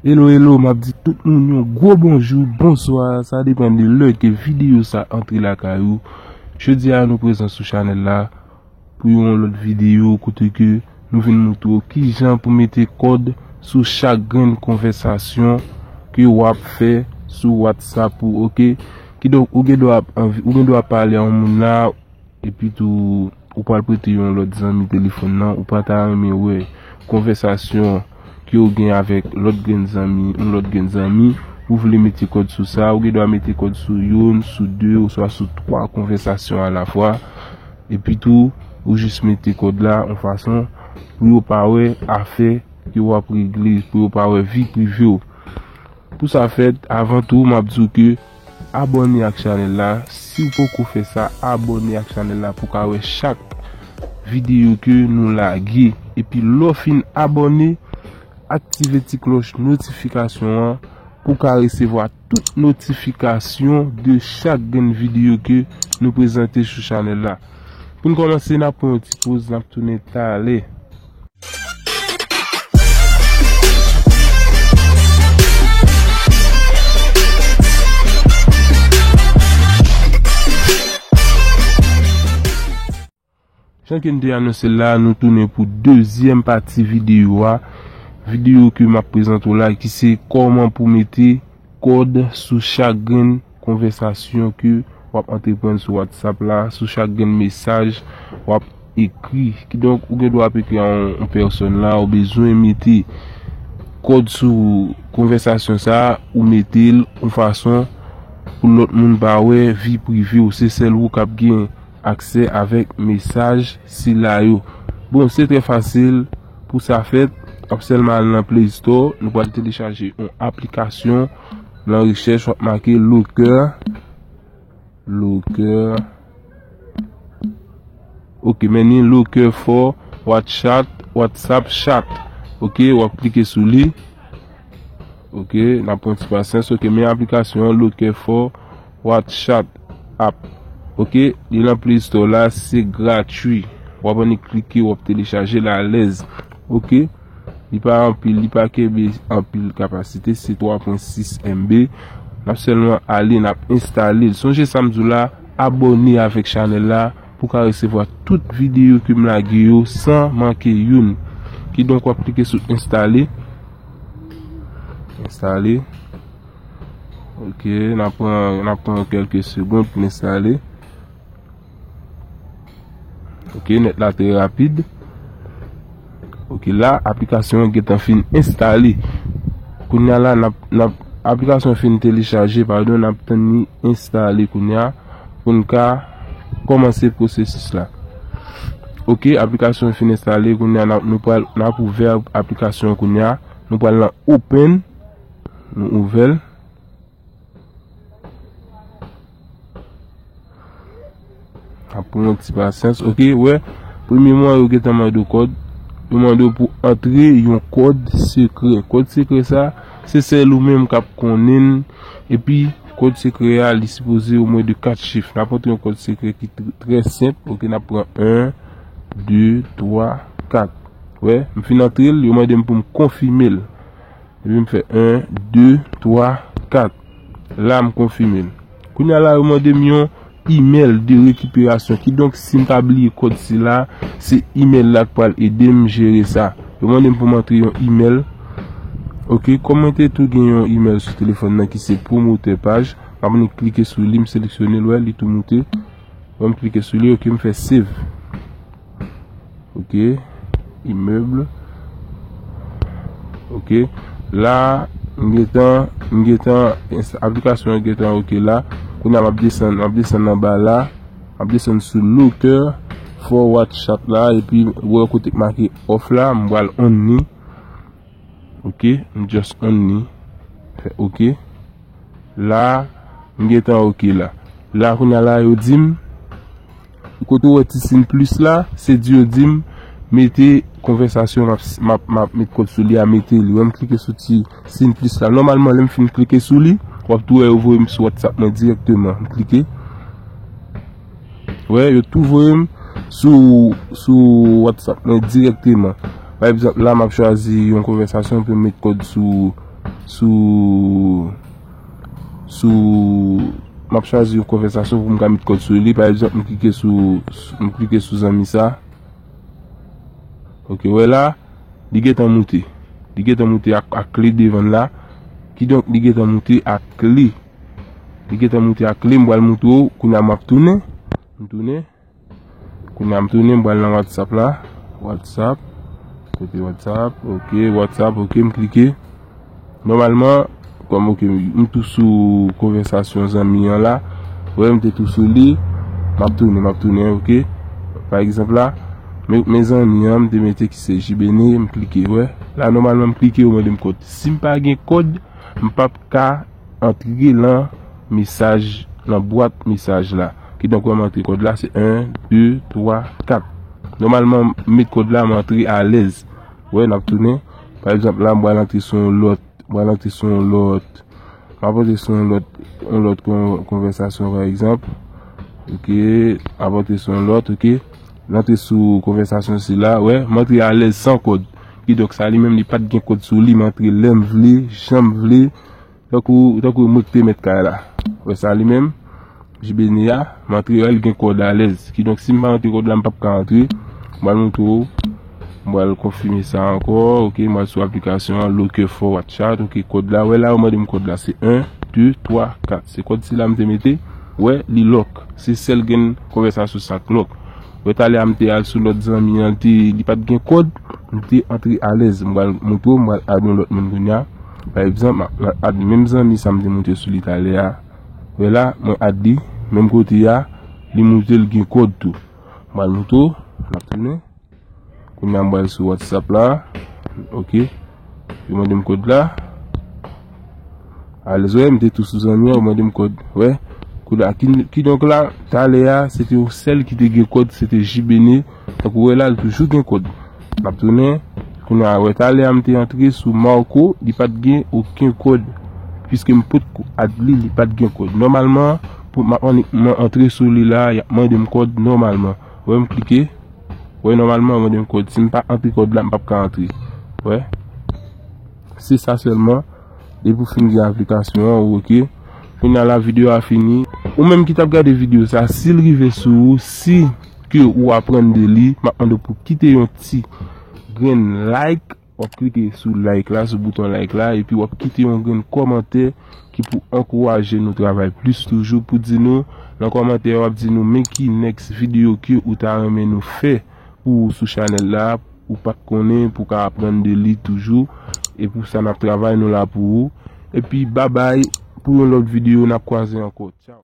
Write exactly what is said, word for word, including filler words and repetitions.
Hello, hello, m ap di tout moun yon gwo bonjou, bonswa, sa depann de lè ke videyo sa antre lakay ou. Jodi a nou prezan sou chanèl la pou yon lòt videyo kote ke nou vin moutre w kijan pou mete kòd sou chak grenn konvèsasyon ke w ap fè sou WhatsApp ou, oke? Kidonk, ou gen dwa ap anvi, ou gen dwa ap pale a yon moun la, epi tou, ou pral prete yon lòt zanmi telefòn nan, ou pa ta renmen wè konvèsasyon ke w gen avèk lòt grenn zanmi, yon lòt grenn zanmi, ou vle mete kòd sou sa, ou gen dwa mete kòd sou youn, sou de, oswa sou twa konvèsasyon alafwa. Epi tou, ou jis mete kòd la yon fason pou yo pa wè afè ke w ap regle, pou yo pa wè vi prive w. Pou sa fèt, avan tou, m ap di w ke abòne ak chanèl la. Si w poko fè sa, abòne ak chanèl la pou w ka wè chak videyo ke nou lage. Epi lè w fin abòne, aktive ti klòch notifikasyon an pou w ka resevwa tout notifikasyon de chak grenn videyo ke nou prezante sou chanèl la. Pou n kòmanse, n ap pran yon ti poz, n ap tounen talè. Jan ke n te anonse l la, nou tounen pou dezyèm pati videyo a. Videyo ke m ap prezante w la, ki se kòman pou mete kòd sou chak grenn konvèsasyon ke w ap antreprann sou WhatsApp la, sou chak grenn mesaj w ap ekri. Kidonk, ou gen dwa ap ekri a yon, yon pèsòn la, ou bezwen mete kòd sou konvèsasyon sa a, ou mete l yon fason pou lòt moun pa wè vi prive w. Se sèl ou k ap gen aksè avèk mesaj sila yo. Bon, se trè fasil pou sa fèt. W ap sèlman al nan Play Store, nou pral telechaje yon aplikasyon. Nan rechèch, w ap make Loker. Loker. Ok, men ni Loker for WhatsApp, WhatsApp Chat. Ok, w ap klike sou li. Ok, n ap pran ti pasyans. Ok, men aplikasyon Loker for WhatsApp app. Ok, li nan Play Store la, se gratui. W ap annik klike, w ap telechaje l alèz. Ok, li pa anpil, li pa kenbe anpil kapasite, se twa pwen sis M B. N ap sèlman ale, n ap enstale l. Sonje sa m di w la, abòne avèk chanèl la pou w ka resevwa tout videyo ke m lage yo san manke youn. Kidonk, w ap klike sou enstale. Enstale. Ok, n ap pran, n ap pran kèlke segonn pou n enstale. Ok, nèt la trè rapid. Ok, la, aplikasyon an gentan fin enstale. Kounye a la, n ap, n ap, aplikasyon an fin telechaje, padon, n ap tann li enstale kounye a pou n ka kòmanse pwosesis la. Ok, aplikasyon an fin enstale, kounye a, n ap, nou pral, n ap ouvè aplikasyon an kounye a. Nou pral nan Open. Nou ouvè l. Ap pran yon ti pasyans. Ok, wè. Premye mwa, yo gentan mande w kòd. Yo mande w pou antre yon kòd sekrè. Kòd sekrè sa, se sèl ou menm k ap konnen l. Epi, kòd sekrè a, li sipoze omwen de kat chif. N ap antre yon kòd sekrè ki tr-, trè senp. Ok, n ap pran en, de, twa, kat. Wè, m fin antre l, yo mande m pou m konfime l. Epi m fè en, de, twa, kat. La, m konfime l. Kounye a la, yo mande m yon imèl de rekiperasyon. Kidonk, si m ta bliye kòd sila, se imèl la k pral ede m jere sa. Yo mande m pou m antre yon imèl. Ok, kòm mwen te tou gen yon imèl sou telefòn nan ki se pwomotè paj, m ap annik klike sou li, m seleksyone l, wè, li tou moute. Bon, m klike sou li, ok, m fè save. Ok, immeuble. Ok, la, m gentan, m gentan, ins-, aplikasyon an gentan ok la. Kounye a m ap desann, m ap desann anba la. M ap desann sou Loker for WhatsApp la, epi wè kote k make off la, m pral on li. Ok, m just on li. Fè ok. La, m gentan ok la. La, kounye a la, yo di m, kote w wè ti siy plis la, se di yo di m, mete konvèsasyon m ap, m ap, m ap met kòd sou li a, mete li. Wè, m klike sou ti siy plis la. Nòmalman, lè m fin klike sou li, w ap tou wè yo voye m sou WhatsApp mwen dirèkteman. M klike. Wè, yo tou voye m sou, sou WhatsApp mwen dirèkteman. Pa egzanp, la, m ap chwazi yon konvèsasyon pou m met kòd sou, sou, sou, m ap chwazi yon konvèsasyon pou m ka met kòd sou li. Pa egzanp, m klike sou, m klike sou zanmi sa. Ok, wè la, li gentan moute. Li gentan moute ak, ak kle devan l la. Kidonk, li gentan moute ak kle. Li gentan moute ak kle, m pral moutre w, kounye a m ap tounen. M tounen. Kounye a m tounen, m pral nan WhatsApp la. WhatsApp. Kote WhatsApp? Ok, WhatsApp, ok, m klike. Nòmalman, kòm, ok, m tou sou konvèsasyon zanmi an la. Wè, m te tou sou li. M ap tounen, m ap tounen, ok. Pa egzanp la, men, men zanmi an, m te mete ki se Jibene, m klike, wè. La, nòmalman, m klike, yo mande m kòd. Si m pa gen kòd, m p ap ka antre lan mesaj, lan bwat mesaj la. Kidonk, wè, m antre kòd la, se en, de, twa, kat. Nòmalman, m met kòd la, m antre alèz. Wè, n ap tounen. Pa egzanp, la, m pral antre sou yon lòt. M pral antre sou yon lòt. M ap antre sou yon lòt, yon lòt kon-, konvèsasyon, pa egzanp. Ok, m ap antre sou yon lòt, ok. M antre sou konvèsasyon sila, wè, m antre alèz san kòd. Kidonk, sa li menm, li pa t gen kòd sou li, m antre lè m vle, jan m vle. Tankou, tankou mwen ki te mèt kay la. Wè sa li menm, Jibene a, m antre, wè, l gen kòd alèz. Kidonk, si m pa antre kòd la, m p ap ka antre. M pral moutre w. M pral konfime sa ankò. Ok, m pral sou aplikasyon an, Loker for WhatsApp. Ok, kòd la, wè la, yo mande m kòd la. Se en, de, twa, kat. Se kòd sila m te mete. Wè, li lòk. Se sèl grenn konvèsasyon sa k lòk. Wè, talè a m te al sou lòt zanmi an, li te, li pa t gen kòd, m te antre alèz. M pral moutre w, m pral add yon lòt moun kounye a. Pa egzanp, m ap add menm zanmi sa m te monte sou li talè a. Wè la, mwen add li, menm kote a, li montre l gen kòd tou. M pral moutre w, m ap tounen. Kounye a m pral sou WhatsApp la. Ok. Yo mande m kòd la. Alèz, wè, m te tou sou zanmi an, yo mande m kòd. Wè. Kounye a, ki, kidonk la, talè a, se te yon sèl ki te gen kòd, se te Jibene. Tankou wè la, l toujou gen kòd. M ap tounen. Kounye a, wè, talè a, m te antre sou Marco, li pa t gen okenn kòd. Piske m potko add li, li pa t gen kòd. Nòmalman, pou m ap annik-, mwen antre sou li la, y ap mande m kòd nòmalman. Wè, m klike. Wè, nòmalman, yo mande m kòd. Si m pa antre kòd la, m p ap ka antre. Wè. Se sa sèlman. Depi w fin gen aplikasyon an, ou ok. Kounye a la, videyo a fini. Ou menm ki t ap gade videyo sa, si l rive sou ou, si ke ou aprann de li, m ap mande w pou kite yon ti grenn like. W ap klike sou like la, sou bouton like la, epi w ap kite yon grenn kòmantè ki pou ankouraje nou travay plis toujou, pou di nou, nan kòmantè, w ap di nou men ki next videyo ke ou ta renmen nou fè pou ou sou chanèl la, ou pa t konnen, pou w ka aprann de li toujou. E pou sa n ap travay, nou la pou ou. Epi, babay, pou yon lòt videyo, n ap kwaze ankò. Tchaw.